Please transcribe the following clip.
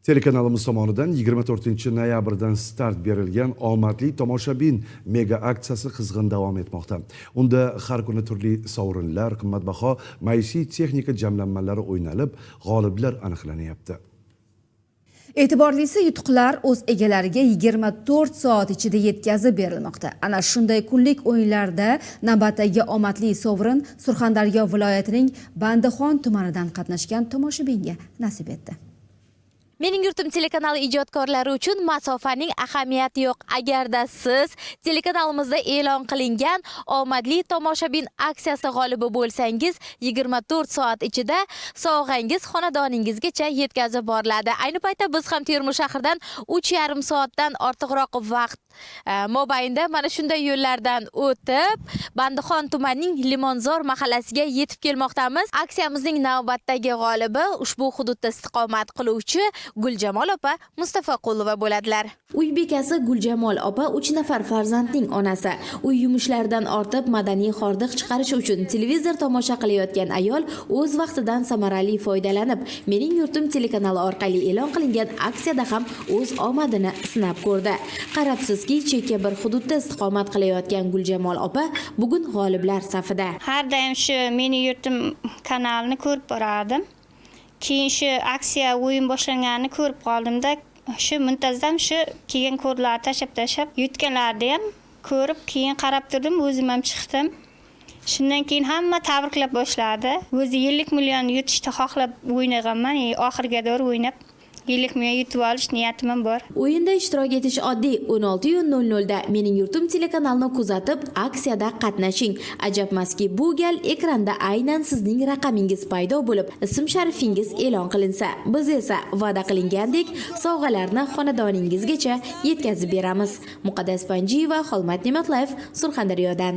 Telekanalimiz tomonidan 24 noyabrdan start berilgan omadli tomoshabin mega aksiyasi qizg'in davom etmoqda. Unda har kuni turli sovrinlar, qimmatbaho maishiy texnika jamlanmalari o'ynalib, g'oliblar aniqlanyapti. E'tiborlisi, yutuqlar o'z egalariga 24 soat ichida yetkazib berilmoqda. Ana shunday kunlik o'yinlarda navbatdagi omadli sovrin Surxondaryo viloyatining Bandixon tumanidan qatnashgan tomoshabinga nasib etdi. Mening yurtim telekanali ijodkorlari uchun masofaning ahamiyati yo'q. Agarda siz telekanalimizda e'lon qilingan omadli tomoshabin aksiyasi g'olibi bo'lsangiz, 24 soat ichida sovg'angiz xonadoningizgacha yetkazib boriladi. Ayni paytda biz ham Termiz shahridan 3,5 soatdan ortiqroq vaqt mobaynida mana shunday yo'llardan o'tib, Bandixon tumanining Limonzor mahallasiga yetib kelmoqdamiz. Aksiyamizning navbatdagi g'olibi ushbu hududda istiqomat qiluvchi Guljamol opa Mustafaqulova bo'ladilar. Uy bekasi Guljamol opa 3 nafar farzandning onasi. Uy yumushlaridan ortib madaniy hordiq chiqarish uchun televizor tomosha qilayotgan ayol o'z vaqtidan samarali foydalanib, Mening yurtim telekanali orqali e'lon qilingan aksiyada ham o'z omadini sinab ko'rdi. Qarabsizki, chekka bir hududda istiqomat qilayotgan Guljamol opa bugun g'oliblar safida. Har doim shu Meni yurtim kanalini ko'rib borardim. Keyin shu aksiya o'yin boshlanganini ko'rib qoldimda, shu muntazam shu kelgan kodlarni tashlab tashlab yutganlarni ham ko'rib, keyin qarab turdim, o'zim ham chiqdim. Shundan keyin hamma tabriklab boshladi. O'zi 50 million yutishni xohlab o'ynaganman, oxiriga to'g'ri o'ynab 50 million yutib olish niyatim ham bor. O'yinda ishtirok etish oddiy. 16:00 da Mening yurtim telekanalini kuzatib, aksiyada qatnashing. Ajabmaski, bu gal ekranda aynan sizning raqamingiz paydo bo'lib, ism sharifingiz e'lon qilinsa, biz esa va'da qilingandek sovg'alarni xonadoningizgacha yetkazib beramiz. Muqaddas Panjiyeva, Xolmat Ne'matlayev, Surxondaryodan.